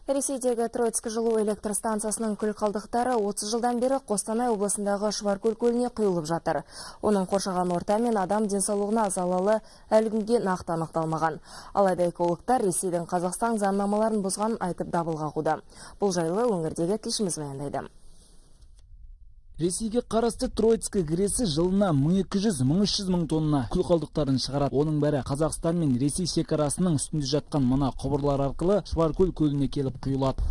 Ресейдегі Троицк жылу электр станциясының күл қалдықтары 30 жылдан бері Қостанай облысындағы Шұбаркөл көліне құйылып жатыр. Оның қоршаған орта мен адам денсаулығына залалы әлі күнге нақты анықталмаған. Алайда экологтар Ресейдің Қазақстан заңнамаларын бұзғанын айтып дабыл қағуда. Бұл жайлы өңірдегі тілшіміз баяндайды. Ресейге қарасты Троицк ГРЭСі жылына 1200-1300 мың тонна күл қалдықтарын шығарады. Оның бәрі Қазақстан мен Ресей шекарасының үстінде жатқан мына құбырлар арқылы Шұбаркөл көліне келіп құйылады.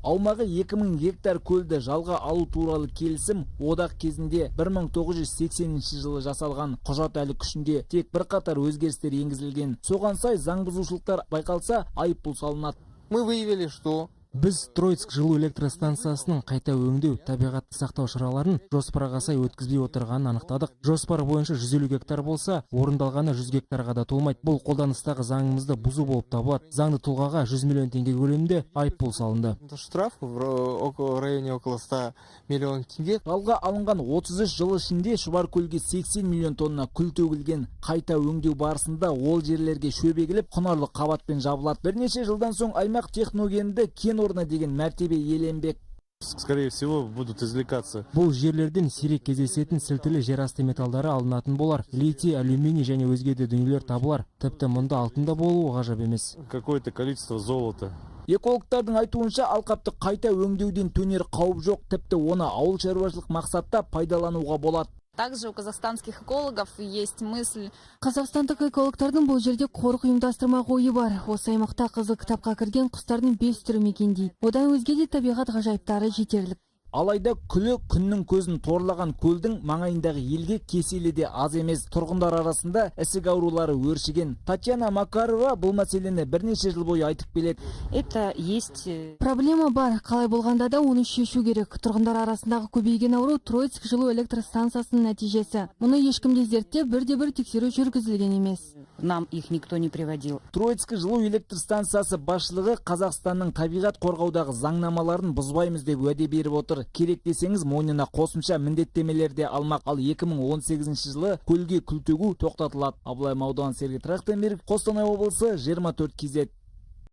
Аумағы 2000 гектар көлді жалға алу туралы келісім одақ кезінде 1980 жылы жасалған. Құжат әлі күшінде, тек бірқатар өзгерістер енгізілген. Соған сай заң бұзушылықтар байқалса, айыппұл салынады. Мы выявили, что Біз Троицк жылу электростанциясының қайта өңдеу, табиғатты сақтау шараларын жоспарға сай өткізбей отырғанын анықтадық. Жоспар бойынша 150 гектар болса, орындалғаны 100 гектарға да толмайды. Бұл қолданыстағы заңымызды бұзу болып табылады. Заңды тұлғаға 100 миллион теңге көлемінде айыппұл салынды. Штраф в районе около 100 миллионов тенге. Жалға алынған 33 жыл ішінде Шұбаркөлге 80 миллион тонна күл төгілген. Қайта өңдеу барысында ол жерлерге шөп егіліп, құнарлы қабатпен жабылады. Бірнеше жылдан соң аймақ техногенді кен орны деген мәртебе иеленбек. Скорее всего, будут извлекаться. Бұл жерлерден сирек кездесетін сілтілі жерасты металдары алынатын болар. Литий, алюминий және өзге де дүниелер табылар. Тіпті мұнда алтын да болуы ғажап емес. Какое-то количество золота. Экологтардың айтуынша, алқапты қайта өңдеуден төнер қауіп жоқ, тіпті оны ауыл шаруашылық мақсатта пайдалануға болады. Также у казахстанских экологов есть мысль. Қазақстандық экологтардың бұл жерде қорық ұйымдастырмақ ойы бар. Осы аймақта Қызыл кітапқа кірген құстардың бес түрі мекендейді. Одан өзге де табиғат ғажайыптары жетерлік. Алайда күлі күннің көзін торлаған көлдің маңайындағы елге кеселі де аз емес. Тұрғындар арасында ісік аурулары өршіген. Татьяна Макарова бұл мәселені бірнеше жыл бойы айтып келеді. Это есть Проблема бар. Қалай болғанда да оны шешу керек. Тұрғындар арасындағы көбейген ауру — Троицк жылу электр станциясының нәтижесі. Мұны ешкім де зерттеп, бірде бір тексеру жүргізілген емес. Нам их никто не приводил. Троицк жылу электр станциясы басшылығы Қазақстанның табиғат қорғаудағы заңнамаларын бұзбаймыз деп уәде беріп отыр. Керек десеңіз, мойнына қосымша міндеттемелер де алмақ. Ал 2018 жылы көлге күл төгу тоқтатылады. Абылай Маудан, Сергей Трахтенберг, Қостанай облысы, 24 KZ.